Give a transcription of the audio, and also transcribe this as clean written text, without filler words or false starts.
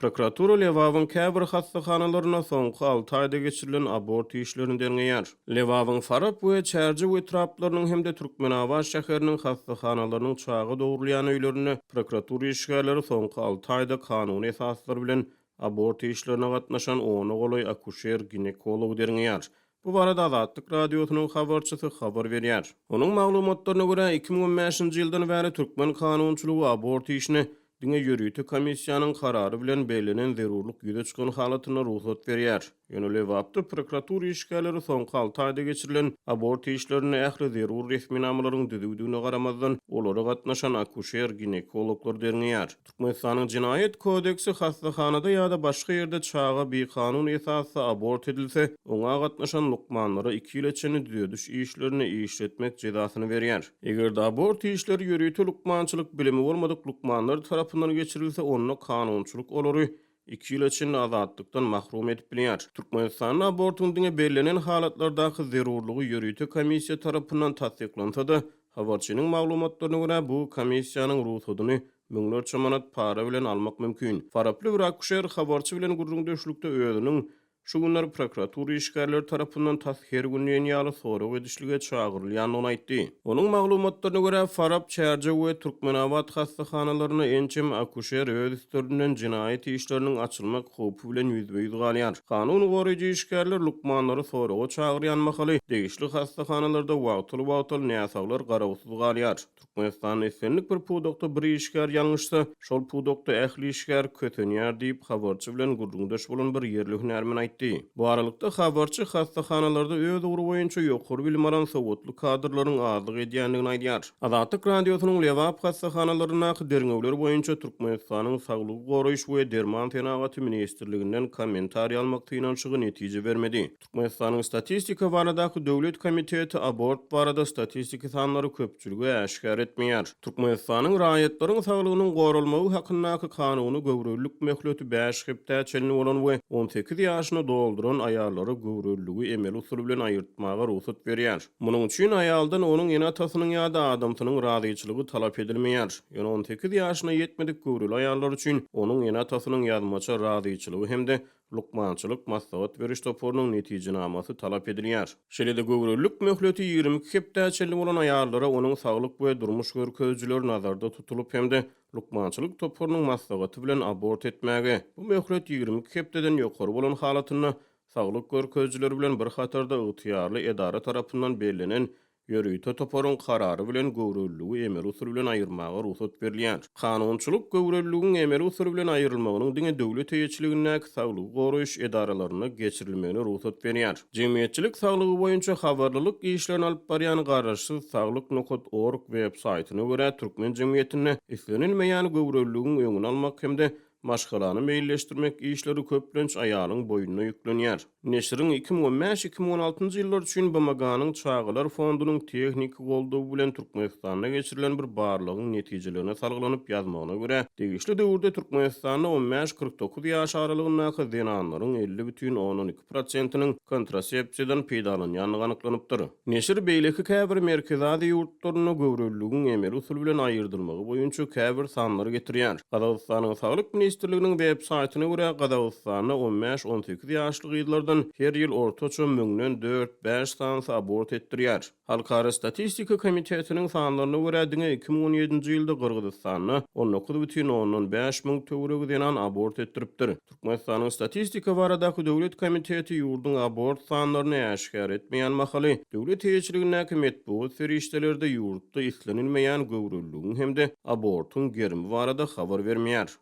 Prokuratura Lebabyň käbir hassahanalarynda soňky alty aýda geçirilen abort işlerini derňeýär. Lebabyň Farap we Çärjew etraplarynyň hem-de Türkmenabat şäheriniň hassahanalarynyň çaga dogrulýan öýlerinde prokuratura işgärleri soňky alty aýda kanuny esaslar bilen abort işlerine gatnaşan ona golaý akuşer-ginekology derňeýär. Bu barada Azatlyk Radiosynyň habarçysy habar berýär. Onuň maglumatlaryna görä, 2015-nji ýyldan bäri türkmen kanunçylygy abort işine diňe ýörite komissiýanyň karary bilen bellenen zerurlyk ýüze çykan halatynda rugsat berýär. Ýöne Lebapda prokuratura işgärleri soňky alty aýda geçirilen abort işlerinde ähli zerur resminamalaryň düzüwdigine garamazdan, olara gatnaşan akuşer-ginekologlar derňeýär. Türkmenistanyň Jenaýat kodeksi hassahanada ýa-da başga ýerde çaga bikanun esasda abort edilse, oňa gatnaşan lukmanlara iki ýyla çenli düzediş işlerini işletmek jezasyny berýär. Eger-de abort işleri ýörite lukmançylyk bilimi bolmadyk lukmanlar tarapyndan geçirilse, onda kanunçylyk olary iki ýyla çenli azatlykdan mahrum edip bilýär. Türkmenistanda abortyň diňe bellenen halatlardaky zerurlygy ýörite komissiýa tarapyndan tassyklansa-da, Habarçynyň maglumatlaryna görä, bu komissiýanyň rugsadyny müňlerçe manat para bilen almak mümkin. Faraply bir akuşer habarçy bilen gürrüňdeşlikde özüniň şu günler prokuratura işgärleri tarapyndan tas her gün diýen ýaly sorag edişlige çagyrylýandygyny aýtdy. Onuň maglumatlaryna görä, Farap, Çärjew we Türkmenabat hassahanalarynda ençeme akuşer öz üstlerinden jenaýat işleriniň açylmak howpy bilen ýüzbe-ýüz galýar. Kanun goraýjy işgärler lukmanlary soraga çagyrýan mahaly, degişli hassahanalarda wagtal-wagtal näsaglar garawsyz galýar. Türkmenistanda islendik bir pudakda bir işgär ýalňyşsa, şol pudakda ähli işgär kösenýär diýip, habarçy bilen gürrüňdeş bolan bir ýerli hünärmen aýtdy. Bu aralykda, habarçy hassahanalarda öz ugry boýunça ýokary bilim alan sowatly kadrlaryň azlyk edýändigini aýdýar. Azatlyk Radiosynyň Lebap hassahanalaryndaky derňewler boýunça Türkmenistanyň Saglygy goraýyş we derman senagaty ministrliginden kommentariý almak synanyşygy netije bermedi. Türkmenistanyň Statistika baradaky döwlet komiteti abort barada statistiki sanlary köpçülige äşgär etmeýär. Türkmenistanyň Raýatlaryň saglygynyň goralmagy hakyndaky kanuny göwrelilik möhleti bäş hepdä çenli bolan we 18 ýaşyny dolduran aýallara göwreliligi emeli usul bilen aýyrtmaga rugsat berýär. Munuň üçin aýaldan onuň ene-atasynyň ýa-da adamsynyň razyçylygy talap edilmeýär. Ýöne 18 ýaşyna ýetmedik göwreli aýallar üçin onuň ene-atasynyň ýazmaça razyçylygy hem-de lukmançylyk maslahat beriş toparynyň netijenamasy talap edilýär. Şeýle-de göwrelilik möhleti 22 hepdä çenli bolan aýallara onuň saglyk we durmuş görkezijileri nazarda tutulyp hem-de lukmançylyk toparynyň maslahaty bilen abort etmäge, bu möhlet 22 hepdeden ýokary bolan halatynda saglyk görkezijileri bilen bir hatarda ygtyýarly edara tarapyndan bellenen ýörite toparyň karary bilen göwreliligi emeli usul bilen aýyrmaga rugsat berilýär. Kanunçylyk göwreliligiň emeli usul bilen aýrylmagynyň diňe döwlet eýeçiligindäki saglygy goraýyş edaralarynda geçirilmegine rugsat berýär. Jemgyýetçilik saglygy boýunça habarlylyk işlerini alyp barýan garaşsyz saglyk nokat org web saýtyna görä, türkmen jemgyýetinde islenilmeýän göwreliligiň öňüni almak hem-de Maşgalany meýilleşdirmek işleri köplenç aýalyň boýnuna ýüklenýär. Neşiriň 2015, 2016 ýyllar üçin BMG-niň Çagalar fondunyň tehniki goldawy bilen Türkmenistanda geçirilen bir barlagyň netijelerine salgylanyp ýazmagyna görä, degişli döwürde Türkmenistanda on bäş, 49 ýaş aralygyndaky zenanlaryň 50,2 prosentiniň kontrasepsiýadan peýdalanýandygy anyklanypdyr. Neşir beýleki käbir Merkezi Aziýa ýurtlarynda göwreliligiň emeli usul bilen aýyrdylmagy boýunça käbir sanlary getirýär. Gazagystanyň Saglyk ministrliginiň web saýtyna görä, Gazagystanda on bäş, on sekiz ýaşly gyzlardan her ýyl ortaça müňden dört, bäş sanysy abort etdirýär. Halkara statistika komitetiniň sanlaryna görä, diňe 2017-nji ýylda Gyrgyzystanda 19,5 müň töweregi zenan abort etdiripdir. Türkmenistanyň Statistika baradaky döwlet komiteti ýurduň abort sanlaryny äşgär etmeýän mahaly, döwlet eýeçiligindäki metbugat serişdeleri-de ýurtda islenilmeýän göwreliligiň hem-de abortyň gerimi barada habar bermeýär.